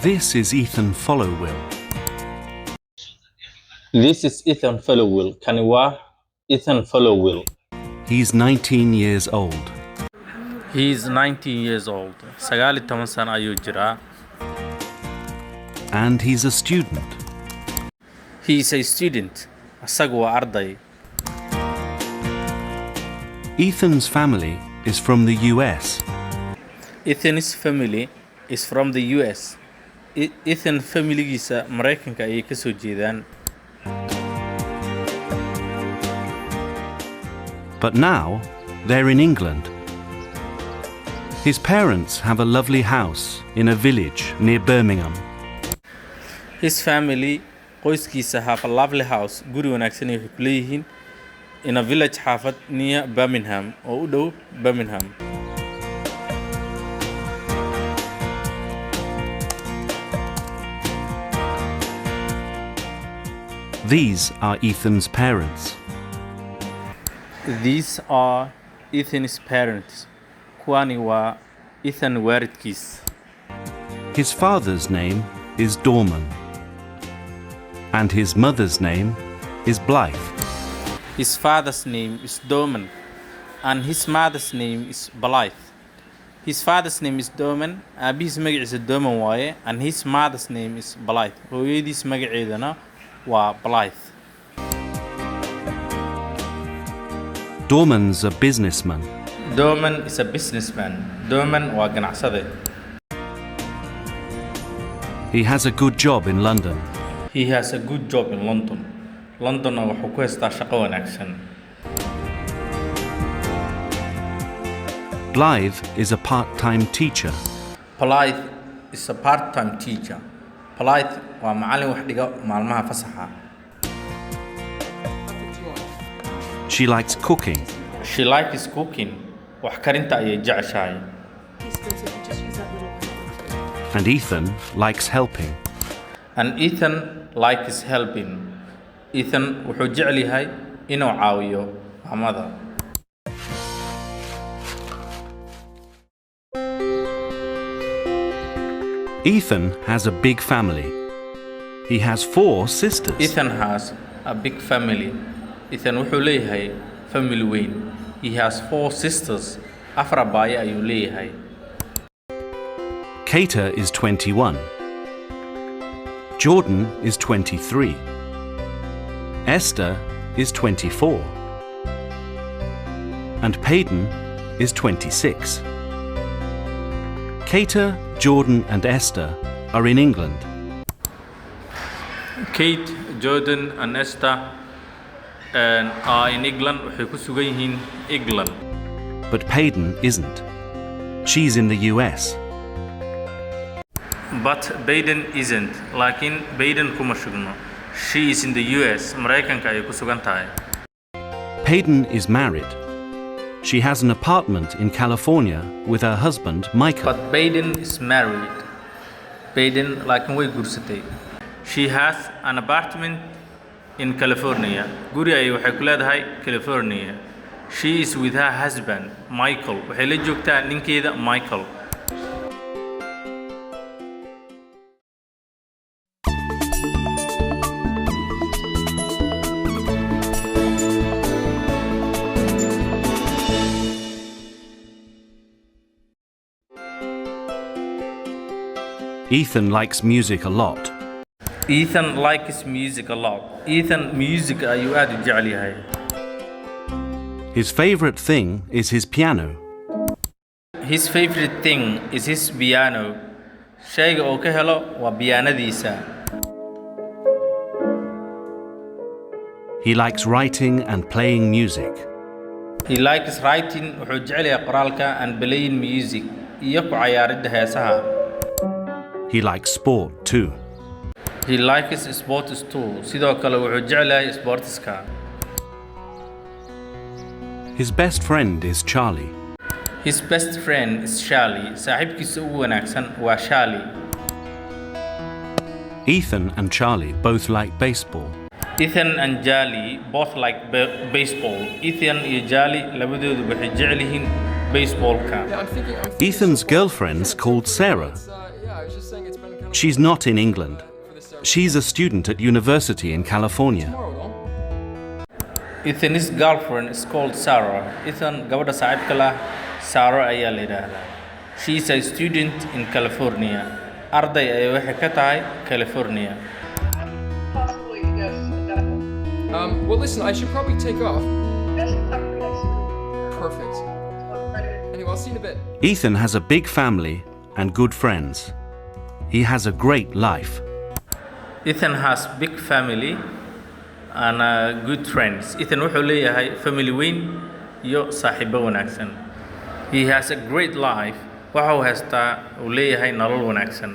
This is Ethan Followill. This is Ethan Followill. Kani waa Ethan Followill. He's 19 years old. He is 19 years old. 19 sano ayuu jiraa. And he's a student. He is a student. Asagu waa arday. Ethan's family is from the US. Ethan's family is from the US. Ethan familigiisa Mareykanka ayay ka soo jeedaan. But now they're in England. His parents have a lovely house in a village near Birmingham. His family, qoyskiisa, have a lovely house, guri wanaagsan ay waxay ku leeyihiin in a village, xaafad, near Birmingham, oo u dhow Birmingham. These are Ethan's parents. These are Ethan's parents. Kuwani waa Ethan waalidkiis. His father's name is Dorman, and his mother's name is Blythe. His father's name is Dorman and his mother's name is Blythe. His father's name is Dorman, aabihiis magaciisa Dorman waaye, and his mother's name is Blythe. Hooyadiis magaceedana waa Blythe. Dorman's a businessman. Dorman is a businessman. Dorman waa ganacsade. He has a good job in London. He has a good job in London. Londonna wuxuu ku haystaa shaqo wanaagsan. Blythe is a part time teacher. Blythe is a part-time teacher. Blythe waa macallin wax dhiga maalmaha fasaxa. She likes cooking. She likes cooking. Wax karinta ayay jeceshahay. Teaspoon, so if you just use that little one. And Ethan likes helping. And Ethan likes helping. Ethan wuxuu jecel yahay inuu caawiyo maamada. Ethan has a big family. He has four sisters. Ethan has a big family. Ethan wuxuu leeyahay family weyn. He has four sisters. Afar abaayo ayuu leeyahay. Cater is 21. Jordan is 23. Esther is 24. And Peyton is 26. Cater, Jordan, and Esther are in England. Kate, Jordan and Esther and are in England. Waxay ku sugan yihiin England. But Peyton isn't. She's in the US. But Peyton isn't. Laakiin Peyton kuma sugno. She is in the US. Mareykanka ayay ku sugan tahay. Peyton is married. She has an apartment in California with her husband, Michael. But Peyton is married. Peyton laakiin way guursatay. She has an apartment in California. Guri ay waxay ku leedahay California. She is with her husband, Michael. Waxay la joogtaa ninkeeda Michael. Ethan likes music a lot. Ethan likes music a lot. Ethan music ayuu aad u jecel yahay. His favorite thing is his piano. His favorite thing is his piano. Shayga uu ka helo waa piyaanadiisa. He likes writing and playing music. He likes writing, wuxuu jecel yahay qoraalka, and playing music, iyo ku ciyaaridda heesaha. He likes sport too. He likes sports too. Sidoo kale wuxuu jecel yahay sportska. His best friend is Charlie. His best friend is Charlie. Saaxiibkiisa ugu wanaagsan waa Charlie. Ethan and Charlie both like baseball. Ethan and Charlie both like baseball. Ethan iyo Charlie labadoodu waxay jecel yihiin baseballka. Yeah, I'm thinking Ethan's girlfriend's called Sarah. It's, yeah, I was just saying it's been kind She's not in England. For the ceremony. She's a student at university in California. Tomorrow, though. Ethan's girlfriend is called Sarah. Ethan gabadha saaxiibka la ah Sarah ayaa la yidhaahdaa. She is a student in California. Arday ayay waxay ka tahay California. Possibly, yes, definitely. Well, listen, I should probably take off. Yes, next week. Perfect. Anyway, I'll see you in a bit. Ethan has a big family and good friends. He has a great life. Ethan has big family and good friends. Ethan wuxuu leeyahay family weyn iyo saaxiibo wanaagsan. He has a great life. Waxa uu haystaa uu leeyahay nolol wanaagsan.